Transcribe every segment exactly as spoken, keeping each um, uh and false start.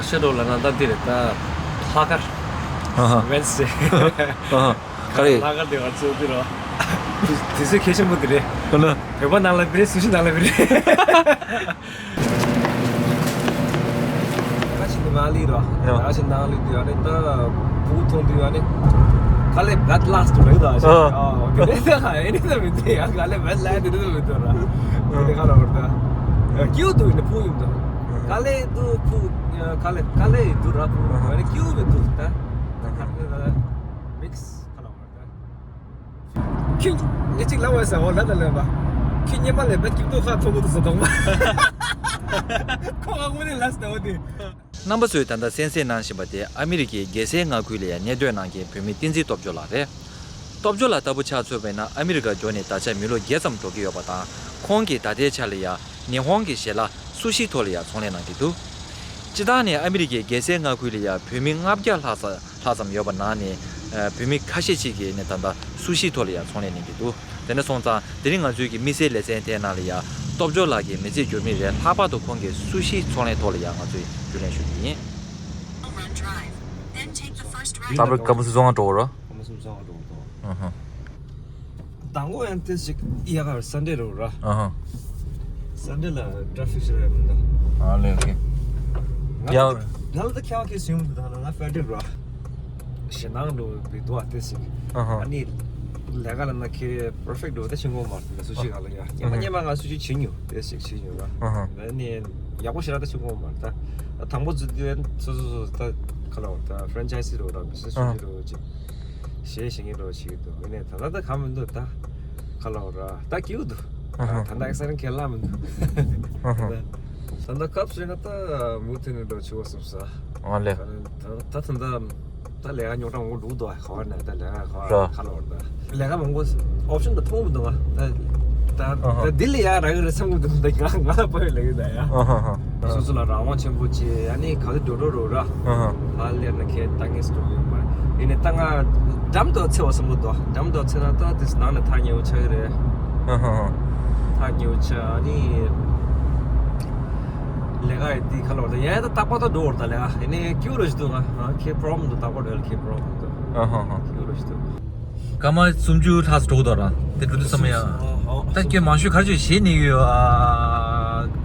ཤ་འགྲོ་ལ་ན་ད་འདི་རེད་ད། ལྷག་དཀར། ཨ་ཧ། Wednesday། ཨ་ཧ། ག་རེ། ལྷག་དཀར་དེ་བར་ཚོ་འདི་རོ། དུས་ཚོད་གལ་ཆེན་པོ་འདི་རེད། ཨ་ན། བོད་པ་ནང་ལ་བི་རེད། སུ་ཤི་ནང་ལ་བི་རེད། ཁ་ཆེ་ནི་མ་ལི་རོ། ཡ། ཁ་ཆེ་ནང་ལི་དུས་ཨ་ནི་ད་བུ་ཐོང་དུས་ཨ་ནི། ག་ལེ་བད་ལ་སི་ཊི་རེད་ད་ཤ། ཨ། ཨོ་དེ་རེད་ད། ཨེ་ནི་ད་མི་དེ་ཡ་ག་ལེ་བད་ལ་དེ་རེད་མི་དོ་ར། དེ་ཁ་ལ་བར་ད། ཀྱུ་དུ་ནི་བུ་ཡིན་ད། ག་ལེ་དུ་བུ། ག་ལེ་ག་ལེ་དུ་ར་བུ། ཨ་ནི་ཀྱུ་བི་དུ་ད། ད་ཁ་ལེ་ད། མིག་སི་ཁ་ལ་བར་ད། ཁྱོད་ངས་གཅིག་ལབ་པ་ཟེར་འོ་ལ་ད་ལབ་པ། ཁྱོད་སྔོན་མ་ལས་བད་སྐྱིད་པོ་ཁ་མཐོ་པོ་དུ་ཟ་དོང་མ། ཁོ་ཨ་ངོ་ནས་ལབ་སྟེ་འོ་དེ། རྣམ་པ་ཚོས་ད་ལྟ་གསན་གཟིགས་གནང་བཞིན་པ་དེ་ཨ་མི་རི་ཀའི་རྒྱལ་སའི་མངའ་ཁུལ་ལ་ཡང་གནས་སྡོད་གནང་མཁན་བོད་མི་བསྟན་འཛིན་སྟོབས་འབྱོར་ལགས་རེད། སྟོབས་འབྱོར་ལགས་ལྟ་བུ་ཆ་མཚོན་པ་ཡིན་ན་ཨ་མི་རི་ཀ་འབྱོར་ནས་ད་ཆ་མི་ལོ་བརྒྱད་ཙམ་འགྲོ་གི་ཡོད་པ་དང་ཁོང་གིས་ད་ལྟའི་ཆ་ལ་ཡང་ཉི་ཧོང་གི་ཞལ་ལག་སུ་ཤི་ཐོག་ལ་ཡང་ཚོང་ལས་གནང་གི་འདུག་སྤྱིར་བཏང་ནས་ཨ་མི་རི་ཀའི་རྒྱལ་སའི་མངའ་ཁུལ་ལ་ཡང་བོད་མི་ལྔ་བརྒྱ་ལྷག་ཙམ་ལྷག་ཙམ་ཡོད་པ་ནང་ནས་ཨ་བོད་མི་ཁ་ཤས་ཅིག་གིས་ནི་ད་ལྟ་སུ་ཤི་ཐོག་ལ་ཡང་ཚོང་ལས་གནང་གི་འདུག་དེ་འདྲ་སོང་ཙང་དེ་རིང་ང་ཚོའི་གི་དམིགས་བསལ་ལེ་ཚན་དེའི་ནང་ལ་ཡང་སྟོབས་འབྱོར་ལགས་ཀྱི་མི་ཚེ་སྒྱུར་མི་རེད། ལྷག་པར་དུ་ཁོང་གི་སུ་ཤི་ཚོང་ལས་ཐོག་ལ་ཡང་ང་ཚོས་རྒྱུས་ལོན་ཞུ་གི་ཡིན། རྟ་བར་ཀ་མུ་སུ་རྫོང་ང་འགྲོ་བ་ར། ཀ་མུ་སུ་རྫོང་ང་འགྲོ་བ་དང་། ཨ་ཧ། དང་པོ་ཡང་ཏེ་ཞིག་ཡ་གར་སན་ཌེ་རུ་ར། ཨ་ཧ། སན་ཌེ་ལ་ཊ་ཕིག་ཞིག་རེད་མི་འདུག་ཨ་ལེ། ཨོ་ཁེ། ང་ཡ། ང་ལ་ད་ཁྱེད་ཁྱེད་སུ་ཡོང་འདུག་ད་ལ་ང་ཕེ་ཌེ་ར། ཞེ་ནང་རུ་བི་དུ་ཨ་ཏེ་ཞིག་ཨ་ཧ། ཨ་ནི་ལས་ཀ་ལ་ན་ཁེ་པར་ཕེག་འགྲོ་ད་ཤིང་གོ་མ་སུ་ཤི་ག་ལ་ཡ། ཉི་མ་ཉི་མ་ང་སུ་ཤི་བྱེད་མྱོང་ཏེ་ཞིག་བྱེད་མྱོང་ར། ཨ་ནི་ཡག་པོ་ཞེ་དྲག་ད་ཤིང་གོ་མ་ད། དང་པོ་ཚུ་དུས་སོ་སོ་སོ་ད་ཁ་ལ་ད་ཕ་རན་ཆའི་སི་རུ་ར་མི་སུ་ཤི་རུ་ཅིག་ཞེས་ཞེ་ངེས་འགྲོ་བྱེད་ཀྱི་འདུག་ཡིན་ནའི་ད་ལྟ་ད་གང་མི་འདུག་ད་ཁ་ལོག་ར་ད་སྐྱིད་འདུག་ད་ད་ལྟ་ཨེག་སའི་ཊེན་ཁས་ལ་མི་འདུག་ད་ལྟ་སྐབས་ཤིག་ན་ད་མུ་མཐུད་ནས་འགྲོ་བྱེད་དགོས་བསམ་ས། ཨ་ལེ། ད་ད་ད་ད་ད་ལས་ཀ་རྙོག་དྲ་འོང་འདུག་དོ་ཧ་ན་ད་ལས་ཀ་ཧ་ཁ་ལོག་ར་ད་ལས་ཀ་མང་པོ་ཨོབ་ཤན་ད་མཐོང་མི་འདུག་ད་ད་ད་འདི་ལས་ཡག་རག་གི་རེད་བསམ་གི་འདུག་ད་ང་ང་ལ་ཕ་ཡུལ་ལས་ཀྱི་ད་ཡ། སོ་སོ་ལ་རང་དབང་ཆེན་པོ་བྱེད་ཨ་ནི་ག་དུས་འགྲོ་འགྲོ་རོགས་ར། ཧ་ལས་ན་ཁྱེད་ད་ངས་སུ་འགྲོ་གི་ཡོད་མ་རེད། ཡིན་ནའི་ད་ང་འགྲམ་དུ་ཚེ་བ་བསམ་གི་འདུག་འགྲམ་དུ་ཚེ་ན་ད་དེ་ནང་ནས་ཐག་ཉེ་བོ་ཆགས་ཀྱི་རེད། ཧ་ཧ་ཧ། ཐག་ཉེ་བོ་ཆགས་ཨ་ནི་ལས་ཀ་ཡི་དེ་ཁ་ལོག་ད་ཡ་ད་རྟག་པར་ད་འགྲོ་བར་ད་ལས་ཀ་ཡིན་ནའི་སྐྱིད་པོ་ར་ཞིག་འདུག་ང་ཁྱེད་པོ་རོབ་ལེམ་འདུག་རྟག་པར་འགྲོ་ཡ་ཁྱེད་པོ་རོབ་ལེམ་འདུག་ཧ་ཧ་ཧ། སྐྱིད་པོ་ར་ཞིག་འདུག་སྐར་མ་སུམ་ཅུ་ལྷག་ཙམ་འགྲོ་གི་འདུག་ར། དེ་འགྲོ་དུས་ཙམ་ཡང་། ད་ཁྱོད་མང་ཤོས་ག་རེ་ཅིག་བྱེད་ནི་ཡོད་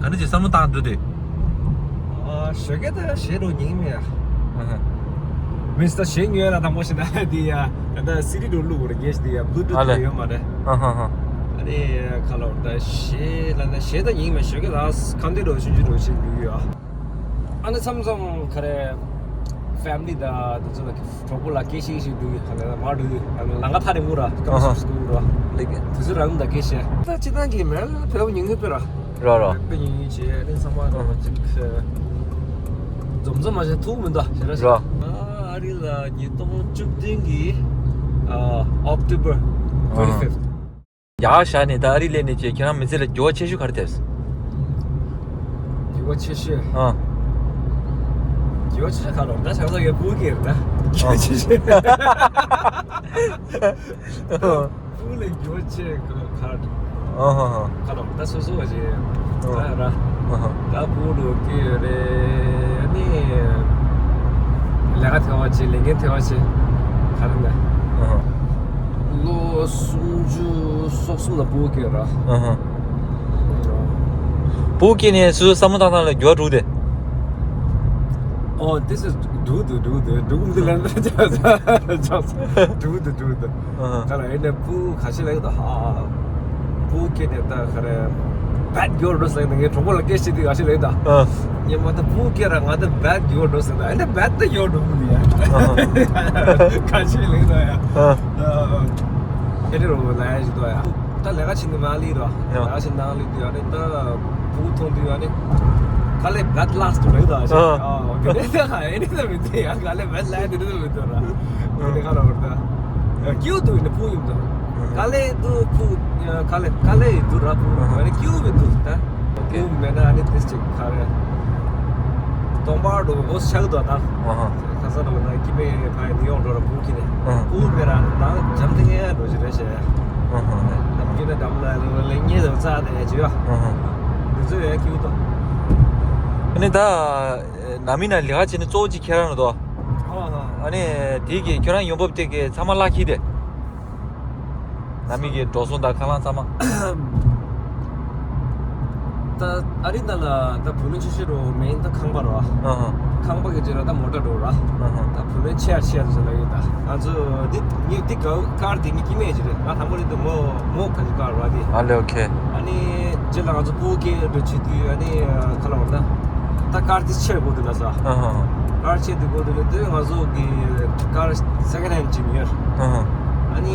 ཨ། ག་འདྲ་ཅིག་བསམ་བློ་བཏང་འགྲོ་དུས། ཨ་ཞོགས་ཀས་ད་བྱེད་འགྲོ་ཉིན་མེད་ཨ། ཨ་ཧ། མི་ས་བྱེད་ཉོས་ལ་དང་པོ་ཞིག་ན་དེ་ཡ། ད་ལྟ་སི་ཌི་འགྲོ་བླུག་དགོས་རེད་ངས་དེ་ཡ་བླུ་ཊུ་ཨ་ཐི་ལེ། ཡོད་མ་རེད། ཨ་ཧ་ཧ། ཨ་ནི་ཁ་ལོག་ད་བྱེད་ལ་ན་བྱེད་ད་ཉིན་མེད་ཞོགས་ཀས་ད་གང་དུས་འགྲོ་ཆུང་ཆུང་འགྲོ་བྱེད་འགྲོ་ཡོད་ཨ། ཨ་ནི་མཚམས་མཚམས་ག་རེ་ཕེ་མི་ལི་དང་དེ་ཚོ་ལ་གྲོགས་པོ་ལ་སྐད་ཆ་ཞིག་འདུག་ཡ་ཧ་ལས་མ་འདུག་ཡ་ལམ་ཁ་ཐག་རིང་པོ་ར་ཀམ་ཨ་ཧ། སུ་སྐུལ་ར་ལེགས། དེ་ཚོ་རང་ད་སྐད་ཆ་ད་སྤྱི་བཏང་གི་མེ་ལ་བེད་པ་ཉུང་ཉུང་པོ་ར་ར་ར་དཔེ་ཉུང་ཉུང་བྱས་ཨ་ནི་ཚང་མ་ཨ་ཧ། ད་ཅིག་འཛོམས་འཛོམས་མ་བྱས་ཐུག་མི་འདུག་ཞེ་ར་ཞིག་ར། ཨ་རི་ལ་ཉིས་སྟོང་བཅུ་བདུན་གི་ཨ་ཨོག་ཊོ་བར་ཨ་ཧ། ཊུ་ཝེན་ཊི་ཕིབ་ཐི། ཡར་བཞག་ནས་ད་ཨ་རི་སླེབས་ནས་བྱས་ཁྱེད་རང་མི་ཚེ་ལ་འགྱུར་བ་ཆེ་ཤོས་ག་རེ་ཐེབས། འགྱུར་བ་ཆེ་ཤོས། ཨ། འགྱུར་བ་ཆེ་ཤོས་ག་ལོ་ད་ཆགས་ས་ཡོད་བུ་གེར་ད། འགྱུར་བ་ཆེ་ཤོས། ཨ། བུ་ལས་འགྱུར་བ་ཆེ་ག་ག་ཨ་ཧ་ཧ། ག་ལོ་ད་སོ་སོ་བ་ཞིག་ད་ར། ཨ་ཧ། ད་བུ་ལོ་སྐྱེས་རེད་ནི། ལས་ཀ་ཐེ་བ་ཆེ་ལས་འགན་ཐེ་བ་ཆེ། ག་རེ་ན། ཨ་ཧ། ལོ་སུམ་ཅུ་སོ་གསུམ་ལ་བུ་སྐྱེས་ར། ཨ་ཧ། བུ་སྐྱེས་ནས་སོ་སོའི་བསམ་བློ་བཏང་སྟངས་ལ་འགྱུར་བ་འགྲོ་གི་འདུག་ཨོ་དེ་སུ་འགྲོ་གི་འདུག་འགྲོ་གི་འདུག་འགྲོ་གི་འདུག་ལབ་ན་འགྲོ་གི་འདུག་འགྲོ་གི་འདུག་ཨ་ཧ། ག་ལ་ཨེ་ནས་བུ་ག་ཤེད་ལ་ཡོད་དོ་ཧ། བུ་སྐྱེས་ནས་ད་ག་རེ། བད་འགྱུར་འགྲོ་ཟེར་ནས་ངའི་གྲོགས་པོ་ལ་སྐད་ཆ་དེ་ག་ཤེད་ལ་ཡོད་དོ། ཨ། ཉི་མ་ད་བུ་སྐྱེས་ར་ང་ད་བད་འགྱུར་འགྲོ་ཟེར་ད་ཨེ་ནས་བད་ད་འགྱུར་འགྲོ་གི་ཡ། ཨ་ཧ། ག་ཤེད་ལ་ཡོད་དོ་ཡ། ཨ། ཨེ་ནས་རོ་ལ་ཡ་ཞིག་དོ་ཡ། ད་ལས་ཀ་བྱེད་ནི་མ་ལི་ར། ཡ། ལས་ཀ་བྱེད་ནང་ལི་དུས་ཨ་ནི་ད་བུ་མཐོང་དུས་ཨ་ནི། ག་ལེ་བད་ལ་སི་ཊི་རེད་ད་ཞེས། ཨ། ཨ་དེ་རེད་ད་ཨེ་ནི་ད་མི་དེ་ཡ་ག་ལེ་བད་ལ་དེ་རེད་མི་དོ་ར། དེ་ག་ལ་བར་ད། ཀྱུ་དུ་ནི་བུ་ཡིན་ད། ག་ལེ་དུ་བུ། ག་ལེ་ག་ལེ་དུ་ར་བུ། ཨ་ནི་ཀྱུ་བི་དུ་ད། ཀྱུ་མེད་ན་ཨ་ནི་དེ་ཅིག་ག་རེ། སྟོང་པར་དུ་འོ་ཆགས་དུ་ད། ཁ་སང་དུ་ན་ཀི་པེ་ཕའི་ནིའུ་ཡོག་འགྲོ་ར་བུ་ཁྱེར་ནས། བུ་མེད་ར་ད་འཇམ་ཐིང་ངེ་འགྲོ་ཞིག་རེད་ཞེས། ནམ་རྒྱུན་ནས་འགྲམ་ལ་ལེ་ཉེ་དུ་རྩ་དེ་ཅི་ཡོད། འདི་ཚོ་ཡ་ཀྱུ་དུ། ཨ་ནི་ད། ནང་མི་ནང་ལས་ཀ་བྱེད་ནི་གཙོ་བོ་གཅིག་ཁྱེད་རང་རེད་དོ། ཨ་ནི་དེ་གི་ཁྱོད་རང་ཡོང་འབབ་དེ་གི་ཚང་མ་གླ་འཁྱེར་དེ། ནང་མི་གི་འགྲོ་སོང་དང་ཁ་ལག་ཚང་མ། ད་ཨ་རི་ནང་ལ་ད་བུ་ལོན་ཆེ་ཤོས་རོ་མེན་ད་ཁང་པ་རོ། ཨ་ཧ། ཁང་པ་གི་རྗེས་ལ་ད་མོ་ཊ་འགྲོ་ར། ཨ་ཧ། ད་བུ་ལོན་ཆེ་ཡ་ཆེ་ཡ་ཟེར་ལ་ཡོད་ད། ང་ཚོ་འདི་ངས་འདི་ག་ཀར་འདི་ངས་སྐྱེ་དམན་ཅིག་རེད། ང་དང་པོ་རེད་འདུག་མོ་མོ་ག་ཅིག་ཀར་ར་འདི། ཨ་ལེ་ཨོ་ཁེ། ཨ་ནི་རྗེས་ལ་ང་ཚོ་སྤུ་གུ་སྐྱེ་འགྲོ་བྱེད་དུས་ཨ་ནི་ཁ་ལ་བར་ད་ད་ཀར་འདི་ཆེར་དགོས་འདུག་ན་ས། ཨ་ཧ། ཀར་ཆེ་འདུག་གོ་འདུག་ལ་དེ་ང་ཚོ་གི་ཀར་སེ་ཀན་ཧེན་ཅིག་ཉོས། ཨ་ཧ། ཨ་ནི་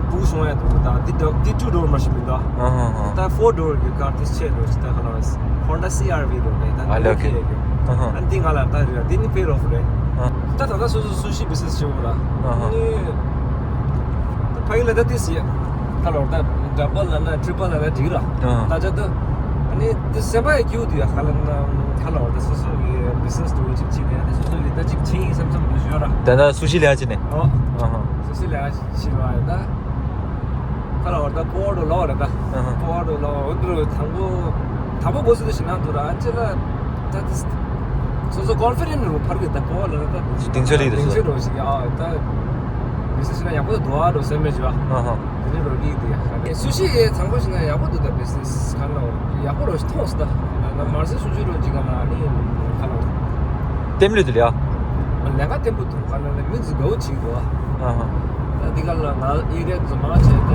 བུ་ཤོང་ཡ་འདུག་ད་འདི་འདྲ་འདི་ཊུ་ཌོར་མ་ཤི་མི་འདུག་ཨ་ཧ་ཧ། ད་ཕོར་ཌོར་གི་ཀར་དེ་ཆེ་འགྲོ་ཞིག་ད་ག་ལ་ཧོན་ཌ་སི་ཨར་ཝི་འགྲོ་རེད་ད། ཨ་ལེ་ཨོ་ཁེ། ཨ་ཧ། ཨ་ནི་འདི་ང་ལ་ད་རེད་འདི་ནི་པེ་ཌ་ཨོཕ་རེད། ཨ། ད་ད་ལྟ་སོ་སོ་སུ་ཤི་བི་ཛི་ནེ་སི་བྱེད་འོ་ལ། ཨ་ཧ། ཨ་ནི་ད་ཕ་གི་ལ་ད་ཏི་སི་ཡ། ཁ་ལོར་ད་ཌབ་བལ་ལ་ན་ཊི་རི་པལ་ལ་ན་འགྲིག་ར། ཨ། ད་ཆ་ད་ཨ་ནི་ཏི་སེམས་པ་ཡ་སྐྱིད་དུ་ཡ་ཁ་ལ་ན་ཁ་ལོར་ད་སོ་སོ་གི་བི་ཛི་ནེ་སི་འགྲོ་ཅིག་ཅིག་ནས་ད་སོ་སོ་གི་ད་ཅིག་ཆིང་བསམ་བསམ་འདུག་ཞུ་ར། ད་ད་སུ་ཤི་ལ་ཡ་ཅི་ནས། ཨོ། ཨ་ཧ། སུ་ཤི་ལ་ཡ་ཤི་བ་ཡ་ད་ཁ་ལོར་ད་པོ་ཌོ་ལོ་ར་ད། ཨ་ཧ། པོ་ཌོ་ལོ་འོན་ཏུ་དང་པོ་དང་པོ་གོ་སུ་དུ་ཤི་ན་དུ་ར་ཨ་ཅེ་ལ། ད་དེ་སོ་སོ་ཀོན་ཕི་ཌེན་ཊི་རུ་ཕར་གི་ད་པོ་ལ་ད་དེ་དེང་ཚོད་ལི་དེ་དེང་ཚོད་རོ་ཞིག་ཨ་ད་བི་ཛི་ནེ་སི་ན་ཡག་པོ་ད་འདུག་ཨ་རོ་སེམས་མེད་ཅུ་ཨ། ཨ་ཧ། དེ་ནི་རོ་གི་དེ་ཡ་ཁ་ནས་སུ་ཤི་ཡེ་ཚང་པོ་ཞིག་ན་ཡག་པོ་འདུག་ད་བི་ཛི་ནེ་སི་ཁ་ན་ཡག་པོ་རོ་ཞིག་ཐོག་སི་ད་ན་མར་སེ་སུ་ཤི་རོ་ཅིག་ག་ན་ནི་ཁ་ན་ལྟེམ་ལུས་དུ་ལ་ཡ། ལས་ཀ་ལྟེམ་པོ་འདུག་ག་ན་ནི་མི་ཚོ་དགའ་བོ་བྱེད་འདུག་ཨ། ཨ་ཧ། ད་འདི་ག་ལ་ང་ཨེ་རིའི་ཚོ་མང་ཆེ་ད་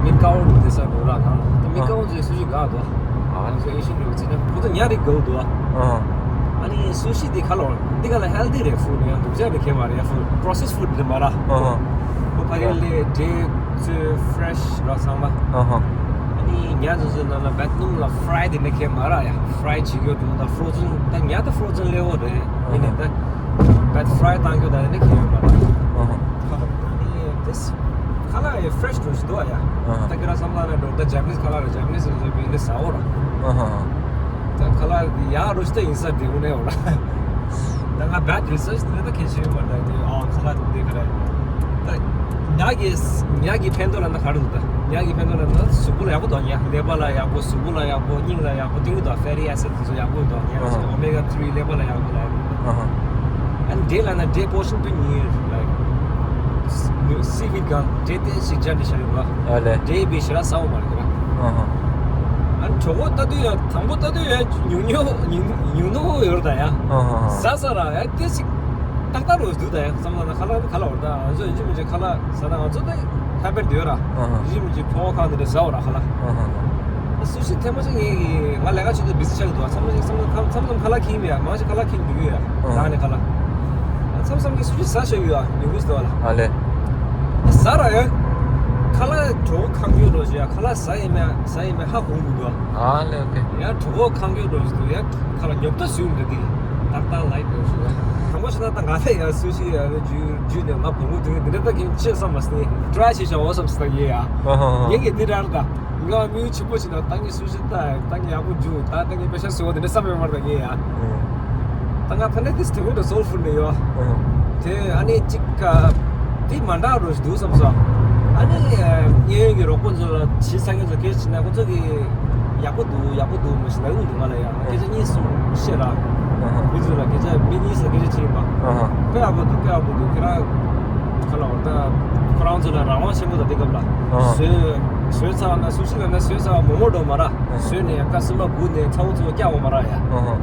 མི་ཀའོ་རུ་དེ་ས་རུ་ར་གང་ད་མི་ཀའོ་ཚོའི་སུ་ཤི་དགའ་འདུག་ཨ་ནི་ཨེ་ཤི་ཡན་རིགས་ཚོ་ནི་ཁོ་ཚོ་ཉ་རིགས་དགའ་བོ་འདུག་ཨ། ཨ་ནི་སུ་ཤི་འདི་ག་ལ་འདི་ག་ལ་ཧེལ་ཐི་རེད། ཕུཌ་ཡང་སྡུག་ཅག་རེད་ཁེ་མ་རེད། ཕུཌ་པྲོ་སེ་སི་ཕུཌ་རེད་མ་ར། ཨ་ཧ། ཁོ་ཕ་གི་ལས་འབྲས་ཚོས་ཕི་རེ་ཤི་ར་ཚང་མ། ཨ་ཧ། ཨ་ནི་ཉ་ཚོ་ཚོའི་ནང་ལ་བད་སྣུམ་ལ་ཕི་རའི་དེ་ནི་ཁེ་མ་ར་ཡ། ཕི་རའི་བྱེད་རྒྱུ་འདུག་ད་ཕྲོ་ཛན་ད་ཉ་ད་ཕྲོ་ཛན་ལེ་བོ་རེད། ཨ་ནི་ད་བད་ཕི་རའི་བཏང་རྒྱུ་ད་ནི་ཁེ་ཡོད་མ་ར། ཨ་ཧ། ཁ་ལག་ཨ་ནི་དེ་ཁ་ལག་ཡ་ཕི་རེ་ཤི་འགྲོ་ཞིག་འདུག་ཨ་ཡ། ཨ་ཧ། ད་ཁྱེད་རང་བསམ་བློ་ནས་འགྲོ་ད་ཇ་པ་ནི་སི་ཁ་ལག་རེད། ཇ་པ་ནི་སི་ཚོ་བི་ནི་ཟ་འོ་ར། ཨ་ཧ། ད་ཁ་ལག་ཡག་རུ་ཞིག་ད་ཡིན་ས་དེ་འུ་ནས་འོ་ར། ད་ང་བད་རི་སར་ཆི་དེ་ད་གལ་ཆེ་ཡོད་མ་རེད། ད་ཨ་ཁ་ལག་དེ་ག་རེད། ད་ཉ་གི་ཉ་གི་ཕན་ཐོགས་ལ་ན་ག་རེ་འདུག་ད་ཉ་གི་ཕན་ཐོགས་ལ་ན་གཟུགས་པོ་ལ་ཡག་པོ་འདུག་ཉ་ཀླད་པ་ལ་ཡག་པོ། གཟུགས་པོ་ལ་ཡག་པོ། སྙིང་ལ་ཡག་པོ། ཏིང་ངུ་དང་ཕེ་ཊི་ཨེ་སིཌ་དེ་ཚོ་ཡག་པོ་འདུག་ཉ་ཨ་ཧ། ཨོ་མེ་ག་ཐི་རི་ཀླད་པ་ལ་ཡག་པོ་ལ་ཡག་པོ་འདུག་ཨ་ཧ། ཨ་ནི་འབྲས་ལ་ན་འབྲས་པོར་ཤིན་ཏུ་ཉུང་། ལའིཀ་སི་ཝིཌ་གང་འབྲས་དེ་ཞིག་སྦྱར་ཏེ་བཞག་ཡོད་པ། ཨ་ལེ། འབྲས་པའི་ཞེ་དྲག་ཟ་འོ་མ་རེད་ད། ཨ་ཧ། ཨ་ནི་གྲོད་ཁོག་ལྟ་དུས་ཡང་དང་པོ་ལྟ་དུས་ཡང་ཉུང་ཉུང་ཉུང་ཉུང་ཉུང་ཡོད་རེད་ད་ཡ། ཨ་ཧ། ཟ་ཟ་ར་ཡ་དེ་ཞིག་ཏག་ཏག་རུ་འདུག་ད་ཡ། བསམ་བློ་ན་ཁ་ལག་ཁ་ལག་འོར་ད་ང་ཚོ་ཡིན་གཅིག་མིན་གཅིག་ཁ་ལག་ཟ་ན་ང་ཚོ་ད་ཧེ་བེཊ་ཡོད་ར། ཨ་ཧ། ཡིན་གཅིག་མིན་གཅིག་ཁྲོ་བོ་ཁང་དེ་འདྲ་ཟ་འོ་ར་ཁ་ལག་ཨ་ཧ། སུ་ཤི་ཐེངས་མ་གཅིག་ངས་ཀྱིས་ང་ལས་ཀ་བྱེད་དུས་བི་ཟི་ཆགས་ཀྱི་འདུག་མཚམས་མཚམས་མཚམས་མཚམས་ཁ་ལག་འཁྱེར་མེད་ཡ། མང་ཆེ་ཁ་ལག་འཁྱེར་འདུག་ཡ། ཨ། ལག་ནས་ཁ་ལག་མཚམས་མཚམས་ཀྱི་སུ་ཤི་ཟ་ཤེས་ཡོད་ཡ། ཉུང་ངུ་ཟ་འདུག་ལ། ཨ་ལེ། ཟ་ར་ཡ། ཁ་ལག་གྲོད་ཁོག་ཁེངས་རྒྱུ་འགྲོ་ཞིག་ཡ། ཁ་ལག་ཟ་ཡིན་མེད་ཟ་ཡིན་མེད་ཧ་གོ་མི་འདུག་ཨ་ལེ། ཨོ་ཁེ། ཡ་གྲོད་ཁོག་ཁེངས་རྒྱུ་འགྲོ་ཞིག་འདུག་ཡ། ཁ་ལག་ཉོབ་ཏོ་ཟུག་འདུག་དེ་ཏག་ཏག་ལའིཀ་འགྲོ་ཞིག་ཡ། དང་པོ་ཞིག་ན་ད་ང་ཚ་ཡ་སུ་ཤི་ཡ་ཇུ་ཇུ་ནས་ང་བུ་མོ་དུ་ནས་འདི་འདྲ་ད་གིན་ཆེ་བསམ་མ་སི་ནི་ཊ་རའི་བྱེད་ཤག་འོ་བསམ་སི་ད་ཡེ་ཡ། ཨ་ཧ་ཧ། ངེད་ཀྱིས་འདི་རང་ད། ང་མི་ཆེན་པོ་ཞིག་ན་ད་ངས་སུ་ཤི་ད་ད་ངས་ཡག་པོ་འཇུ་ད་ད་ངས་པེ་ཤ་སུ་བ་དེ་འདྲ་བསམ་ཡོད་མ་རེད་ད་ངས་ཡ། ད་ང་ཕ་ནས་དེ་སྟེང་དུ་སོལ་ཕུར་ནས་ཡོད། དེ་ཨ་ནི་གཅིག་ག་དེ་མ་འདྲ་རོ་ཞིག་འདུག་བསམ་སོང་། ཨ་ནི་གཡས་གཡོན་གྱི་རོགས་པོ་ཚོ་ལ་ཇི་ས་ངེས་ཚོ་སྐད་ཆ་ན་ཁོ་ཚོ་གི་ཡག་པོ་འདུག་ཡག་པོ་འདུག་མ་ཞིག་ལ་ཡོང་འདུག་ང་ལ་ཡ་སྐད་ཆ་གཉིས་གསུམ་བཤད་ར། མི་ཚོ་ལ་སྐད་ཆ་མི་གཉིས་ལ་སྐད་ཆ་བྱེད་པ། དཔེ་ཡག་པོ་འདུག་དཔེ་ཡག་པོ་འདུག་ཁྱེད་རང་ཁ་ལ་འོ་ད་ཁོ་རང་ཚོ་ལ་རང་དབང་ཆེན་པོ་དང་དེ་སྐབས་ལ། ཨ། བཟོས་བཟོས་ཚར་བ་ན་སུ་ཤི་ལ་ན་བཟོས་ཚར་བ་མོག་མོག་འགྲོ་མ་ར། ཨ། བཟོས་ནས་ཡ་ཀ་སི་མ་སྒུག་ནས་ཚ་བོ་ཚོ་སྐྱ་འོ་མ་ར་ཡ། ཨ་ཧ།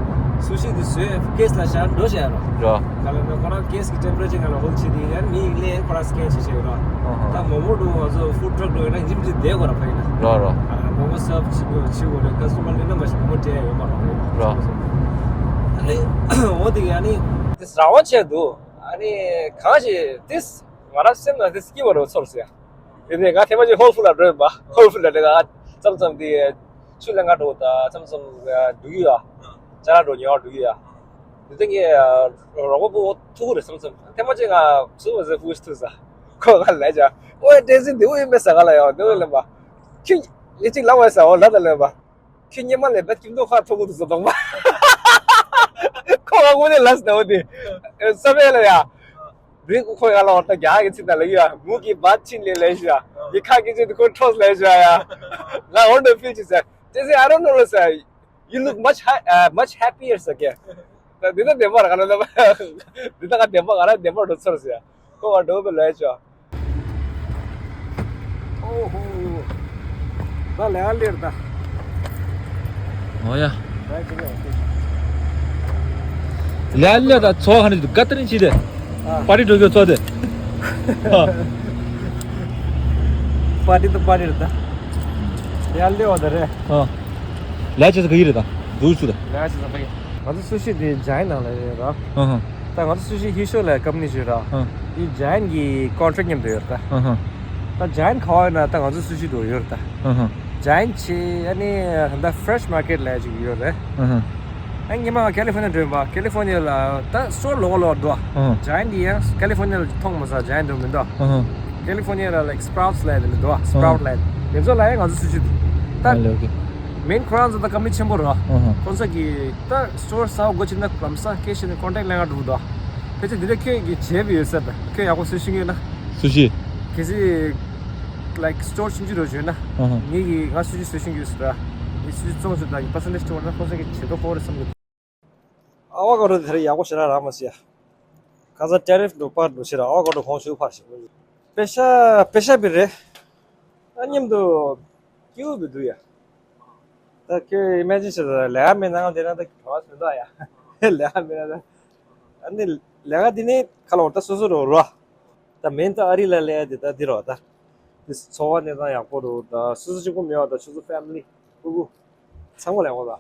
སུ་ཤི་དེ་བཟོས་ཀེ་སི་ལ་བཞག་འགྲོ་བྱས་ར། ར། ག་ལ་ན་ཁོ་རང་ཀེ་སི་གི་ཊེམ་པ་རེ་ཅར་ང་ལ་ཧོལ་བྱེད་དེ་ཡ་མི་ཡིན་ལས་ཁོ་རང་སི་ཀེན་བྱེད་བྱས་ར། ཨ་ཧ། ད་མོག་མོག་འགྲོ་ང་ཚོ་ཧྥུཌ་ཊག་འགྲོ་ཡོད་ན་ཡིན་གཅིག་བསྡད་དགོས་ར་ཕ་ཡིན་ན། ར་ར། ཨ་མོག་མོག་སརབ་བྱེད་དགོས་བྱེད་དགོས་རེད། ཀ་སི་མ་ལེན་ན་མ་ཤི་མོག་མོག་སྤྲད་ཡ་ཡོད་མ་ར་ཕ་ཡིན་ན། ར། ཨ་ནི་འོ་དེ་ཡ་ནི་དེ་རང་དབང་ཆེ་འདུག་ཨ་ནི་གང་ཞིག་དེ། ང་རང་སེམས་ནང་དེ་སྐྱིད་པ་རུ་ཚོར་སོང་ཡ། དེ་ནས་ང་ཐེངས་མ་གཅིག་ཧོལ་ཕུཌ་ལ་འགྲོ་ཡིན་པ། ཧོལ་ཕུཌ་ལ་འགྲོ་ང་མཚམས་མཚམས་དེ་ཆུ་ལེན་ག་འགྲོ་དང་མཚམས་མཚམས་འགྲོ་གི་ཡོད། ཅ་ལག་འགྲོ་ཉོ་བར་འགྲོ་གི་ཡོད། དེ་ཚེ་ངས་རོགས་པ་པོ་ཐུག་གི་རེད་བསམ་བསམ། ཐེངས་མ་གཅིག་ང་སུ་མ་ཟེར་ཕུ་ཤི་ཐུག་ས། ཁོ་ང་ལ་ལབ་ཀྱང་ཨོ་ཡ་ཏྲེ་སི་འདི་འོ་ཡིན་པས་ཟ་ག་ལ་ཡོང་འདི་འོ་ལབ་པ། ཁྱི་ངས་གཅིག་ལབ་པ་ཟ་འོ་ལབ་ད་ལབ་པ། ཁྱི་སྙེ་མ་ལས་བད་ཀྱི་མདོག་ཁ་ཐོག་གུ་དུ་ཟ་གཏོང་པ། ཁོ་ང་དངོས་གནས་ལབ་ཟིན་ན་འོ་དེ། བསམ་ཡས་ལ་ཡ། རིག་ཁོ་ཡ་ལ་བར་ད་རྒྱ་གི་ཚིག་ད་ལ་ཡ་མུ་གི་བ་ཆིན་ལེ་ལེ་ཤ་ཡི་ཁ་གི་ཚིག་ཁོ་ཁྲོས་ལེ་ཤ་ཡ། ང་འོར་ནོ་ཕིལ་ཅི་ཟེར། ཏེ་ཟེར། I don't know ལ་ཟེར། You look much ha- uh, much happier ཟེར་གི། ད་འདི་ད་བདེན་པ་ར་ག་ལ་ལ། འདི་ད་ག་བདེན་པ་ག་ར་བདེན་པ་འགྲོ་ཚར་ཟེར། ཁོ་བ་འགྲོ་བའི་ལས་ཆོ། ཨོ་ཧོ། ད་ལས་ལས་ད། ཨོ་ཡ། ལས་ལས་ད་ཚོ་ཧ་ནི་དུ་ག་ཏ་རིན་ཆི་དེ། ཨ། པ་ཏི་འགྲོ་གི་ཚོ་དེ། པ་ཏི་དུ་པ་ཏི་རེད་ད། ལས་ལས་བ་ད་རེད། ཨ། ལས་ཆེ་ས་ག་ཡི་རེད་ད། འདུག་ཚུ་ད། ལས་ཆེ་ས་ག་ཡི། ང་ཚོ་སུ་ཤི་དེ་ཇའིན་ནང་ལ་ཡོད་ར། ཨ་ཧ། ད་ང་ཚོ་སུ་ཤི་ཧི་ཤོ་ལ་ཀམ་པ་ནི་ཞིག་ར། ཨ། དེ་ཇའིན་གི་ཀོན་ཊེག་མཉམ་དུ་ཡོད་ར་ད། ཨ་ཧ། ད་ཇའིན་ག་བ་ཡོད་ན་ད་ང་ཚོ་སུ་ཤི་དུ་ཡོད་ར་ད། ཨ་ཧ། ཇའིན་ཆེ་ཨ་ནི་ད་ཕེ་རེ་ཤི་མར་ཀེཊ་ལ་ཅིག་ཡོད་རེད། ཨ་ཧ། ཨ་ཉི་མ་ཀེ་ལི་ཕོར་ནི་ཡ་འགྲོ་ཡིན་པ། ཀེ་ལི་ཕོར་ནི་ཡ་ལ་ད་སི་ཊོར་ལོག་ལོག་འདུག་ཨ། ཇའིན་དེ་ཡང་ཀེ་ལི་ཕོར་ནི་ཡ་ལ་མཐོང་མ་སོང་། ཇའིན་དུ་མི་འདུག་ཨ་ཧ། ཀེ་ལི་ཕོར་ནི་ཡ་ལ་ལའིཀ་སི་པ་རའུ་ཊི་ལབ་ཡ་དེ་འདུག་སི་པ་རའུ་ཊི་ལབ་ཡ་དེ་ཚོ་ལ་ཡང་ང་ཚོ་སུ་ཤི་དེ་ད། ཨ་ལེ་ཨོ་ཁེ། མེན་ཁོ་རང་ཚོ་ད་ཀམ་པ་ནི་ཆེན་པོ་རེད། ཨ་ཧ། ཁོང་ཚོ་གི་ད་སི་ཊོར་གསར་པ་སྒོ་ཕྱེ་ན་ལམ་སང་སྐད་ཆ་ནས་ཀོན་ཊེག་ལེན་ག་འགྲོ་གི་འདུག་ཕལ་ཆེར་འདི་འདྲ་ཁྱོད་ཀྱི་བྱས་པ་ཡོད་ས་ད། ཁྱོད་ཡག་པོ་སུ་ཤི་ཡོད་ན། སུ་ཤི། གལ་སྲིད་ལའིཀ་སི་ཊོར་ཆུང་ཆུང་འགྲོ་བྱོས་ན། ཨ་ཧ། ངེད་ཀྱིས་ང་སུ་ཤི་སུ་ཤི་ཡོད་ཟེར་ར། ངས་སུ་ཤི་བཙོང་བྱོས་ད་ངས་པར་སེན་ཊེ་ཇི་བྱུང་བ་ན་ཁོང་ཚོ་གི་བྱེད་དོ་ཁོ་རེ་བསམ་གི། ཨ་བ་ཀ་ཌོ་དེ་རིང་ཡག་པོ་ཞེ་དྲག་རག་མ་སོང་ཡ། ཁ་སང་ཊེ་རིཕ་འདུག་པར་འདུག་ཞེ་དྲག་ཨ་བ་ཀ་ཌོ་གོང་ཞུ་ཕར་ཞིག་པེ་ཤ་པེ་ཤ་བི་རེད། ཨ་མཉམ་དུ་སྐྱིད་པོ་བི་འདུག་ཡ། ད་ཁྱོད་ཨི་མེ་ཇིན་བྱེད་ད་ལས་ཀ་མེད་ན་ང་དེ་ན་ད་གྲོགས་ཟོན་ད་ཡ། ལས་ཀ་མེད་ན་ད། ཨ་ནི་ལས་ཀ་དེ་ནི་ཁ་ལོ་ད་སོ་སོ་རོ་རོ། ད་མེན་ད་ཨ་རི་ལ་ལས་ཀ་དེ་ད་འདི་རོ་ད། དེ་འཚོ་བ་གནས་སྟངས་ཡག་པོ་རོ་ད་སོ་སོ་གཅིག་པོ་མེད་པ་ད་ཆུ་ཚོད་ཕེ་མི་ལི་ཕྲུ་གུ་ཚང་མ་ལས་ཀ་ད།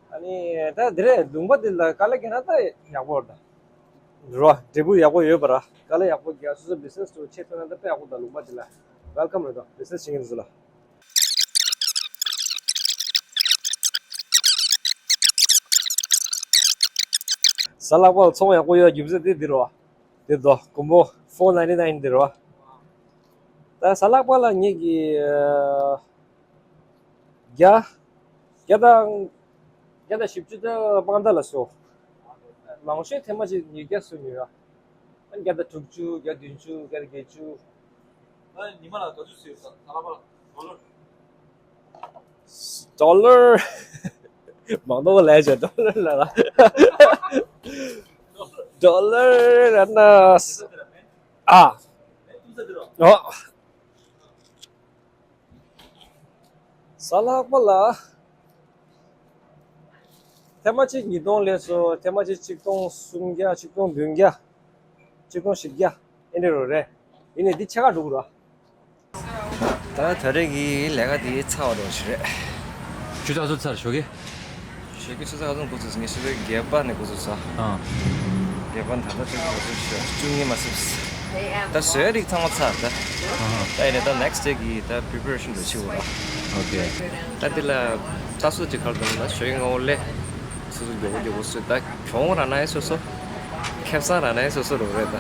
ཨ་ནི་ད་དེ་རེད་ལུང་པ་དེ་ལ་དཀའ་ལས་རྒྱག་ན་ད་ཡག་པོ་རེད་ད། རོ་འབྲས་བུ་ཡག་པོ་ཡོད་པ་ར་དཀའ་ལས་ཡག་པོ་རྒྱག་སོ་སོ་བི་ཛི་ནེ་སི་དུ་ཆེད་ཐོན་ན་ད་དཔེ་ཡག་པོ་ད་ལུང་པ་དེ་ལ་ཝེལ་ཀམ་རེད་ད་བི་ཛི་ནེ་སི་བྱེད་མཁན་དེ་ཚོ་ལ། གཟའ་ལྷག་པ་ལ་ཚོང་ཡག་པོ་ཡོད་རྒྱུ་མཚན་དེ་འདི་རོ། དེ་དོ་སྒོར་མོ་ཕོར་ནའིན་ཊི་ནའིན་འདི་རོ། ད་གཟའ་ལྷག་པ་ལ་ངེད་ཀྱི་བརྒྱ་བརྒྱ་དང་བརྒྱ་དང་བཞི་བཅུ་ད་དཔང་རྟགས་ལ་སོ། མང་ཤོས་ཐེངས་མ་གཅིག་ཉིས་བརྒྱ་སོ་ཉོས་ཡ། ཨ་བརྒྱ་དང་དྲུག་ཅུ་བརྒྱ་བདུན་ཅུ་བརྒྱ་དང་བརྒྱད་ཅུ། ཨ་ཉི་མ་ལ་ག་ཚོད་སོས་ཡོད་ད་གཟའ་ལྷག་པ་ལ་ཌོ་ལར། ཌོ་ལར། མང་པོ་ལས་བྱས་ཌོ་ལར་ལ་ལ། ཌོ་ལར་ལ་ན། ཨ། ཨོ། གཟའ་ལྷག་པ་ལ། ཐེངས་མ་གཅིག་ཉིས་སྟོང་ལས་སོ། ཐེངས་མ་གཅིག་ཆིག་སྟོང་སུམ་བརྒྱ། ཆིག་སྟོང་བདུན་བརྒྱ། ཆིག་སྟོང་བཞི་བརྒྱ། ཨེ་འདྲ་རོ་རེད། ཡིན་ནའི་འདི་ཕྱེད་ཀ་འགྲོ་གི་རོ། ད་ད་རེས་ཀྱི་ལས་ཀ་འདི་ཚར་བ་འགྲོ་ཞིག་རེད། ཆུ་ཚོད་ག་ཚོད་ཚར་ཞོགས་ཀྱི། ཞོགས་ཀྱི་ཆུ་ཚོད་ག་ཚོད་འགོ་ཚུགས་ངས་ཆུ་ཚོད་བརྒྱད་པ་ནས་འགོ་ཚུགས་ས། ཨ། བརྒྱད་པ་ད་ལྟ་ཆུ་ཚོད་ག་ཚོད་ཞོག་བཅུ་གཉིས་མ་ཟིན། ད་བཟོ་ཡ་རིགས་ཚང་མ་ཚར་ད། ཨ་ཧ། ད་ཡིན་ནའི་ད་ནེག་སི་ཌེ་གི་ད་པི་རི་པེ་རེ་ཤན་འགྲོ་ཆེ་བོ་ར། ཨོ་ཀེ། ད་འདི་ལ་ད་སོ་ཅིག་ཁར་དུ་ལ་ཞོགས་ཀྱི་སྔ་པོ་ལས། སོ་སོ་མགྱོགས་པོ་མགྱོགས་པོ་བཟོས་ད་གྱོང་རག་ན་ཡང་སོ་སོ། ཁེ་བཟང་རག་ན་ཡང་སོ་སོ་རོ་རེད་ད།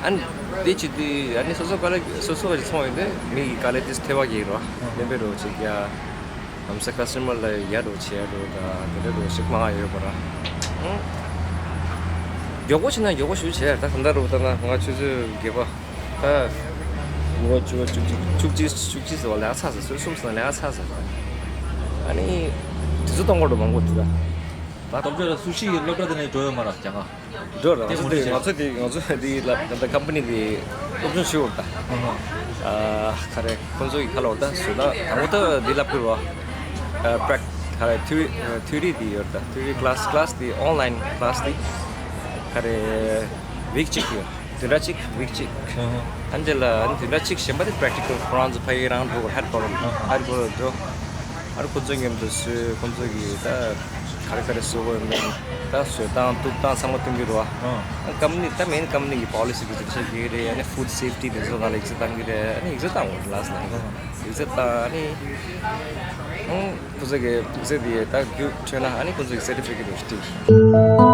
ཨ་ནི་དེ་བྱེད་དུས་ཨ་ནི་སོ་སོ་དཀའ་ལས་སོ་སོ་ག་ཅིག་ཚོང་ཡོད་དུས་མི་གི་དཀའ་ལས་དེ་ཐེ་བ་གི་རོ། ལེན་པའི་རོ་ཅིག་ཡ། ལམ་སང་ཀ་སི་ཊ་མར་ལ་ཡ་རོ་བྱེད་ཡ་རོ་ད་དེ་འདྲ་རོ་ཞིག་མང་ཡོད་པ་ར། ཨང་། མགྱོགས་པོ་བྱེད་ན་མགྱོགས་པོ་ཞུ་བྱེད་ཡ་ད་ག་འདྲ་རོ་ད་ང་ང་ཆུ་ཚོད་བརྒྱད་པ། ད། ཉི་མ་བཅུ་པ་བཅུ་གཅིག་བཅུ་གཅིག་བཅུ་གཅིག་ཟེར་བ་ལས་ཀ་ཚར་ཟེར་ཟེར་གསུམ་ཟེར་ན་ལས་ཀ་ཚར་ཟེར། ཨ་ནི། དུས་ཚོད་གཏོང་དགོས་འགྲོ་མང་པོ་འདུག་ད། ད་སྟོབས་ཆེ་ལ་སུ་ཤི་ཡི་སློབ་གྲྭ་དེ་ནས་འགྲོ་ཡོད་མ་རེད་ཀྱང་ཨ། འགྲོ་ར་ང་ཚོ་དེ་ང་ཚོ་དེ་ང་ཚོ་དེ་ལ་ད་ལྟ་ཀམ་པ་ནི་དེ་སློབ་སྦྱོང་བྱེད་འོར་ད། ཨ་ག་རེ་ཁོང་ཚོ་ཡི་ཁ་ལོ་ད་སུ་ད་དང་པོ་ད་འདི་ལབ་དགོས་ར། ཨ་པྲེག་ག་རེ་ཐི་ཐི་ཡོ་རི་དེ་ཡོད་ད་ཐི་ཡོ་རི་ཀ་ལ་སི་ཀ་ལ་སི་དེ་ཨོན་ལ་ཡིན་ཀ་ལ་སི་དེ་ག་རེ་ཝིག་གཅིག་ཡོད། བདུན་ཕྲག་གཅིག་ཝིག་གཅིག་ཨ་ནི་དེ་ལ་ཨ་ནི་བདུན་ཕྲག་གཅིག་གཞན་པ་དེ་པྲེག་ཊི་ཀལ་ཁོ་རང་ཚོ་ཕ་ཡི་རང་འགྲོ་ཧེཌ་ཀོ་ཊར་ཧེཌ་ཀོ་ཊར་འགྲོ། ཨ་རི་ཁོ་ཚོའི་མཉམ་དུ་སུས་ཁོ་ཚོ་གི་ད་ག་རེ་ག་རེ་བཟོ་དགོས་མིན་ད་བཟོ་སྟངས་གཏུབ་སྟངས་ཚང་མ་སྟོན་གྱི་རེད་བ། ཨ་ཀམ་པ་ནི་ད་མེན་ཀམ་པ་ནི་གི་པོ་ལི་སི་གི་ཚོ་བྱེད་ཀྱི་རེད། ཨ་ནི་ཕུཌ་སེབ་ཊི་དེ་ཚོ་ནང་ལ་ཡིག་ཚད་བཏང་གི་རེད། ཨ་ནི་ཡིག་ཚད་བཏང་འོང་ལ་སི་ལ་ཡིག་ཚད་བཏང་ཨ་ནི་ཁོ་ཚོ་གི་ཡིག་ཚད་དེ་ད་རྒྱུ་ཐོན་ན་ཨ་ནི་ཁོ་ཚོ་གི་སེར་ཊི་ཕི་ཀེཊ་རེ་སྤྲད།